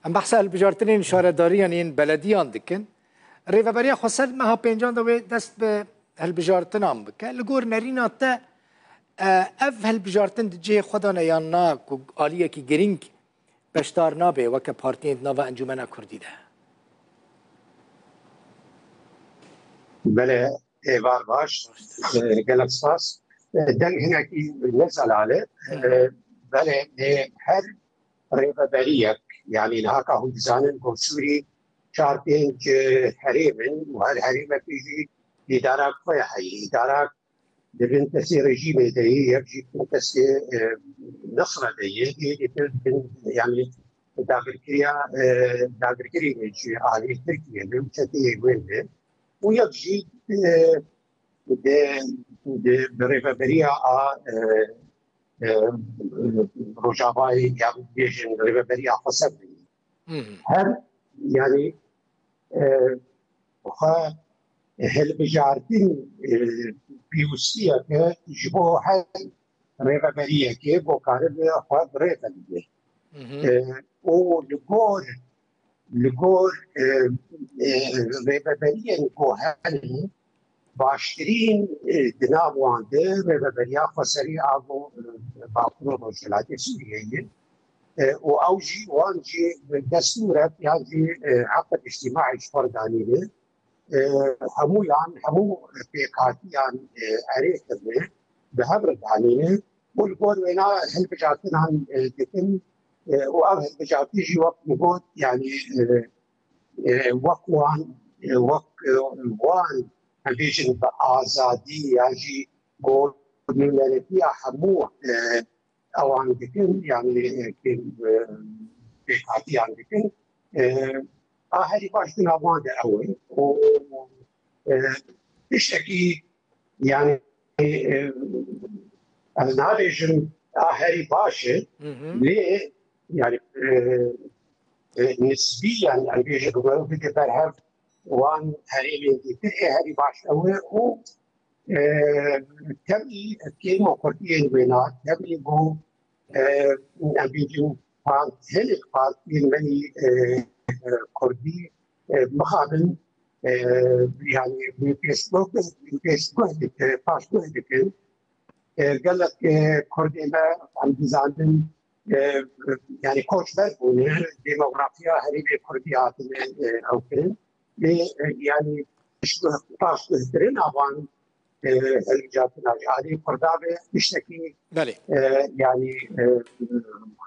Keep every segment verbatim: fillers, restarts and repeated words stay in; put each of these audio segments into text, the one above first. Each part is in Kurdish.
Em behsa hilbijartinên şaredariyan yên belediyan dikin. Rêveberiya Xweser meha pêncan de wê dest bi hilbijartinan bike. Li gor nerîna te, e, ev hilbijartin di cihê xwe de ne yan na ku aliyekî girîng beşdar nabe weke partiyên di nava Encûmena Kurdî de? Belê, êvar baş. E, gelek spas. E, deng hinekî ne zelal e. E, belê, e, her rêveberiyek, yanî niha ka hûn dizanin ku Sûrî çar pênc, e, herêm in û her herêmekî jî îdarak xwe heye. Îdarak di bin destê rejîmê de ye, yek jî di bin destê, e, Nisre de ye, yê dîtir bin, yanî dagirkiriya, e, dagirkirî de ji alî Tirkiyê de û çeteyê wê de. Û yek jî, e, di, di, di rêveberiya a, e, e, Rojavayê ya bêjin rêveberiya Xweser de ye. Her, yanî, e, xwe hilbijartin, e, pêwistiyeke ji bo her rêveberiyekê bo karibe xwe bi rê ve bide. E, û li gor, li gor, e, e, rêveberiyên ku hene, baştirîn, e, di nav wan de Rêveberiya Xweserî a bo, e, Bakur û Rojhilatê Sûriyeyê ye. E, û ew jî, wan jî destûrek yan jî, e, heqek îctîmaî ji xwe re danîne. E, hemûyan, hemû pêkhatiyan, e, erê kirine, bi hev re danîne. Û li gor wêna hilbijartinan, e, dikin, e, û ev hilbijartin jî wek min got, yanî, e, e, wek wan, e, wek, e, wan, em bêjin bi azadî ya jî ku nûneretiya hemû, e, ewan dikin, yanî, e, pê-, e, pêkhatiyan dikin. E, a herî baş di nav wan de ew e. Û, e, tiştekî, yanî, e, ez nabêjim a herî baş e, lê, yanî, e, e, nisbî, yanî, em bêjin, bide ber hev wan herêmên dîtir ê herî baş ew e û, e, tevlî kêm û kurtiyên wêna, tevlî bû, e, em bêjin part-, hinek partiyên me yî, e, e, kurdî, e, mixabin, e, yanî pêşguh, pêşguh dikin, paşguh dikin. E, gelek, e, kurdê me, em dizanin, e, yanî koçber bûne, demografiya herêmê kurdî hatine, e, ew kirin. Lê, e, yanî paşguhkirin a wan, e, hilbijartina ji alî kurda ve tiştekî, Belê. e, yanî, e,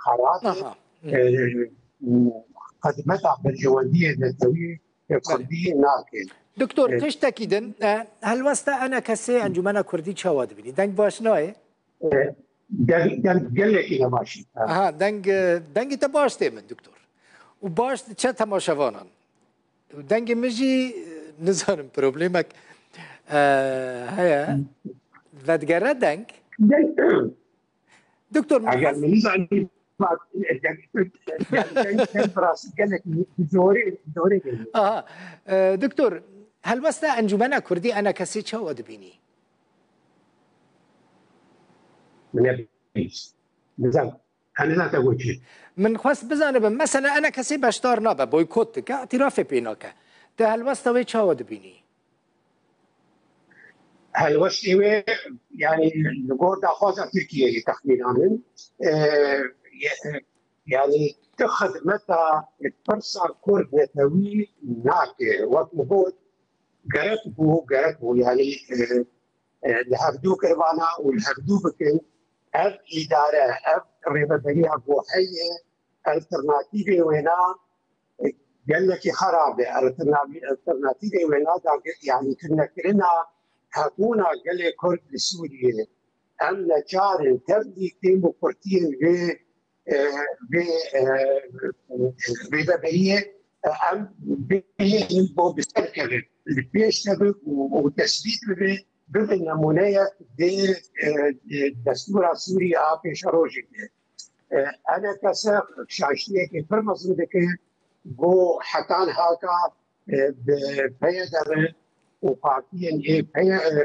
xerab e. Aha. Hı. E, xidmeta berjewendiyê netewî, e, Belê. kurdî nake. Doktor, E, tiştekî din, e, helwesta enekesê Encûmena Kurdî çawa dibînî? Deng baş nayê? E, deng, deng gelekî ne baş e. Ha. Aha, deng, e, dengê te baş tê min, doktor. Û baş diçe temaşevanan. Û dengê min jî, e, nizanim problemek, e, heye. Vedigere deng. Deng, Doktor, min eger xwest min nizanî, deng, deng, deng, bi rastî gelek bi zorê, bi zorê geliyor. Aha. E, doktor, helwesta Encûmena Kurdî enekesê çawa dibînî? Min nebîst. Nizam. Em nizam te got çi? Min xwest bizanibim, mesela enekesê beşdar nabe, boykot dike, îtirafê pê nake. Te helwesta wê çawa dibînî? Helwestê wê, yanî li gor daxwaza Tirkiyeyê texmîna min, e, ye-, e, yanî ti xidmeta pirsa Kurd netewî nake. Wek min got, gerek bû, gerek bû, yanî, e, e, li hevdû kirvana û li hevdû bikin. Ev îdare, ev rêveberiya ku heye, alternatîfê wêna, e, gelekî xerab e. Alternatî-, alternatîfê wêna dagir, yanî tunekirina hebûna gelê Kurd li Sûriyê. Em neçar in tevlî kêm û kurtiyên vê, e, vê, e, rêveberiyê, e, em bihêlin bo bi ser kevin, li pêş kevin û, û tesbît bibe, bibe nemûneyek dê, e, e, destûra Sûrî a pêşerojê de. E, enekese şaştiyekê pir mezin dike, ku hetan haka, e, bi P Y D û partiyên ê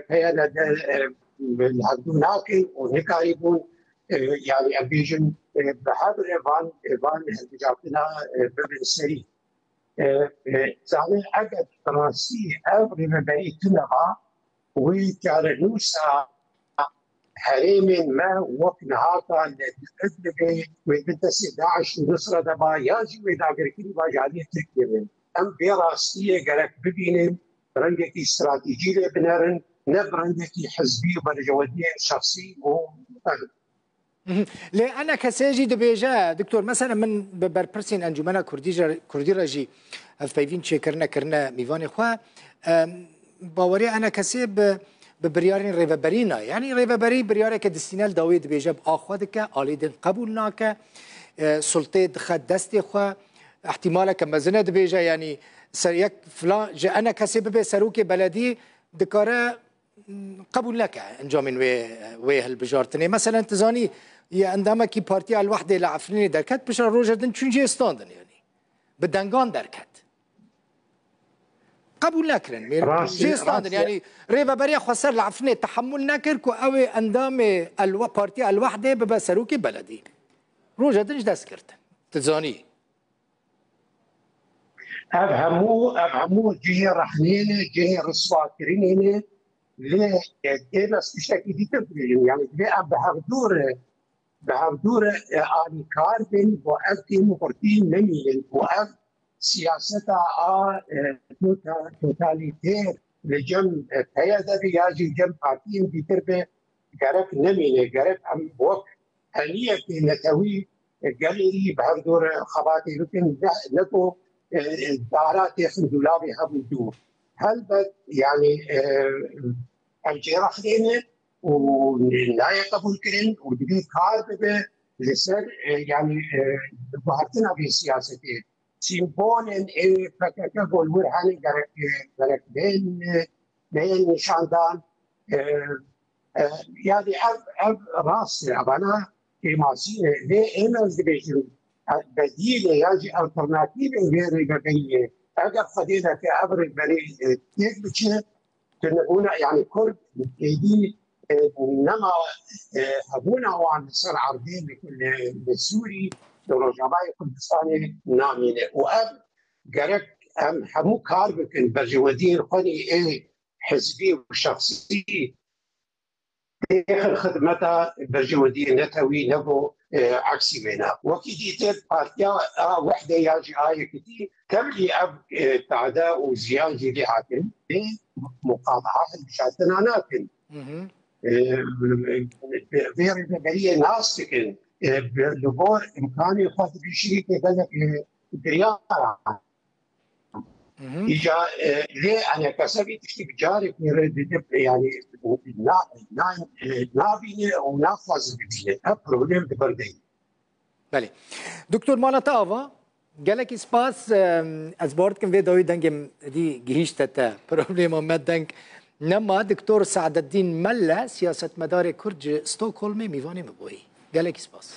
P Y D, e, li hevdû nakin û nikarîbûn e, yani em bêjin, e, bi hev re van, e, van hilbijartina, e, bibin serî. E, e, zanî eger bi rastî ev rêveberî tune ba, wê çarenûsa herêmên me wek niha ka li Idlibê wê di destê DAIŞ û Nusra de ba ya jî wê dagirkirî ba ji aliyê Tirkiyê be. Em vê rastiyê gerek bibînin, bi rengekî stratejî lê binerin, ne bi rengekî hizbî û berjewendiyên şexsî û Mhm. Lê ENKSê jî dibêje, Doktor, mesela min bi berpirsên Encûmena Kurdî, Kurdî re jî hevpeyvîn çêkirine, kirine mîvanê xwe. Em, Bawerê ENKSê bi, bi biryarên rêveberî nayê. Yanî rêveberî biryareke distîne li dawê dibêje, bi a xwe dike, alî din qebûl nake, e, sultê dixe destê xwe, ihtimaleke mezin e dibêje, yanî ser yek filan ji ENKSê bibe serokê beledî, dikare qebûl neke encamên wê, wê hilbijartinê. Meselen, tu zanî, yê endamekî Partiya El Wehdê li Efrînê derket, piştre roja din çûn jê standin, yanî bi dengan derket. Qebûl nekirin. Mêr-, Rastî, jê standin, rastî. Yanî rêveberiya xweser li Efrînê tehemûl nekir ku ew ê endamê El We-, Partiya El Wehdê bibe serokê beledî. Roja din ji dest girtin. Tu zanî. Ev hemû, ev hemû cihê rexnê ne, cihê riswakirinê ne. Lê, e, ê bes tiştekî dîtir dibêjin. Yani divê em bi hevdû re, bi hevdû re, e, alîkar bin, bo ev têm û xurtî nemînin. Bo ev siyaseta a, e, tota-, totalîtêr li cem, e, P Y D be ya jî cem partiyên dîtir be, gerek nemîne. Gerek em wek heniyekê netewî, e, gelêrî bi hevdû re xebatê bikin, ne, ne ku, e, e, dara têxin dûlavê hev û dû. Helbet, yani, e, ev cêrexdê ne û nayê qebûlkirin û divê kar bibe li ser, e, yani, e, guhertina vê siyasetê. Sîmbolên ê P K K ku li wir hene gerek, e, gerek bên, e, bên nîşandan. E, e, yani ev, ev rast e, evana kêmasî ne. Lê ême ez dibêjim, e, bedîlê ya jî alternatîvê wê rêveberiyê. Eger Xwedê neke ev rêveberî, e, têk biçe, tunebûna, yani Kurd êdî, e, nema, e, hebûna wan li ser erdê li, li, li Sûrî, li Rojavayê Kurdistanê namîne. Û ev gerek em hemû kar bikin, berjewendiyên xwe ê hizbî û şexsî têxin xidmeta berjewendiyê netewî, ne ku, e, eksî wêna. Wekî dîtir Partiya a Wehdê ya jî a Yekitî tevlî ev, e, tade û ziyan jî lê hatin. Lê muqataa hilbijartina nakin. Mhm. E, vê rêveberiyê nas dikin. E, bi, li gor imkanê xwe dibî şirîkê gelek, e, girya. Mhm. Îca, e, lê enekese vî tiştî bi carek wê re didip, yani, na, na, e, nabîne û naxwaze bibîne. Ev problem di ber de ye. Belê. Doktor, mala te ava. Gelekî spas. Em, ez bawer dikim vê dawî dengê min dî gihîşte te. Problema me deng nema. Doktor Saededdîn Melle, siyasetmedarê Kurd ji Stockholmê mîvanê min bûyî. Gelekî spas.